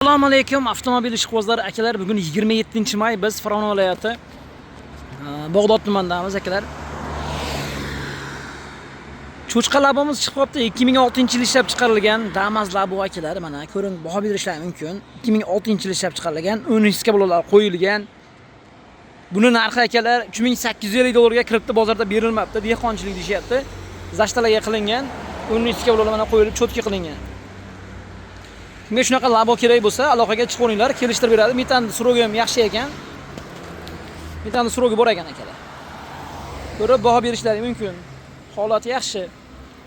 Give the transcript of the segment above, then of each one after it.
Assalomu alaykum, avtomobil ishqibozlari, akalar. Bugun 27-may, biz Farg'ona viloyati Bog'dod tumanidamiz, akalar. Cho'chqa Labomiz chiqib qolibdi. 2006-yil ishlab chiqarilgan Damas Labo, akalar, mana ko'ring, baho berishlari mumkin. 2006-yil ishlab chiqarilgan, 10 blolar qo'yilgan. Buni narxi, akalar, 3850 dollarga kiribdi, bozorda berilmabdi, dehqonchilik deyishyapti. Zashtalaga qilingan, 10 blolar mana qo'yilib, чётко qilingan. Kimga shunaqa Labo kerak bo'lsa, aloqaga chiqaveringlar, kelishtirib beradi. Metanni срок i ham yaxshi ekan. Metanni срок i bor ekan, akalar. Ko'rib baho berishlari mumkin. Holati yaxshi.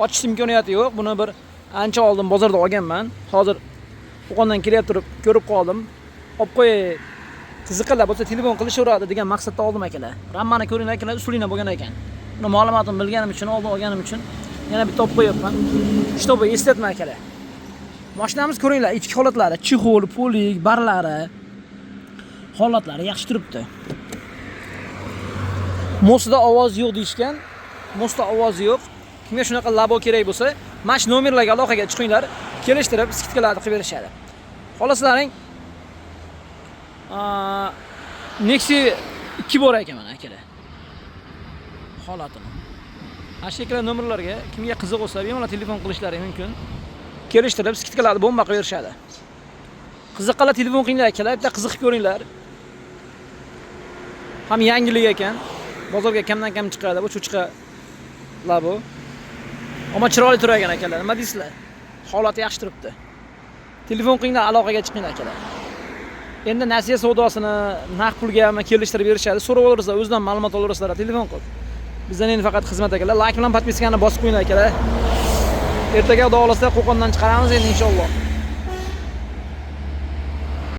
Ochish imkoniyati yo'q. Buni bir ancha oldin bozorda olganman. Hozir Qo'qondan kelyapti turib ko'rib qoldim. Olib qo'yay. Qiziqqanlar bo'lsa, telefon qilishaveradi degan maqsadda oldim, akalar. Rammani ko'ringlar, akalar, usulina bo'lgan ekan. Buni ma'lumotini bilganim uchun, oldin olganim uchun yana bitta olib qo'yapman. Чтобы eslatma, akalar. Mashinamiz, ko'ringlar, ichki holatlari, чехол, полик, barlari, holatlari yaxshi turibdi. Mostda ovoz yo'q deyishgan. Mostda ovoz yo'q. Kimga shunaqa Labo kerak bo'lsa, mana shu nomerlarga aloqaga chiqinglar, kelishtirib, скидка larni qilib berishadi. Xohlaslaring, Nexia 2 bor ekan, mana, akalar. Holatini. Mana shu ikkala nomerlarga kimga qiziq bo'lsa, bemalol telefon qilishlari mumkin. Kelishtirib, скидка larni bomba qilib berishadi. Qiziqqanlar telefon qilinglar, akalar, bitta qiziqib ko'ringlar. Ham yangilik ekan. Bozorga kamdan kam chiqadi bu cho'chqa Labo. Ammo chiroyli turar ekan, akalar. Nima deysizlar? Holati yaxshi turibdi. Telefon qilinglar, aloqaga chiqinglar, akalar. Endi nasiya savdosini naqd pulga ham kelishtirib berishadi. So'rab olasizlar, o'zidan ma'lumot olasizlar, telefon qilib. Bizdan endi faqat xizmat, akalar. Like bilan подписка ni bosib qo'yinglar, akalar. Ertaga, Xudo xohlasa, Qo'qondan chiqaramiz endi, inshaalloh.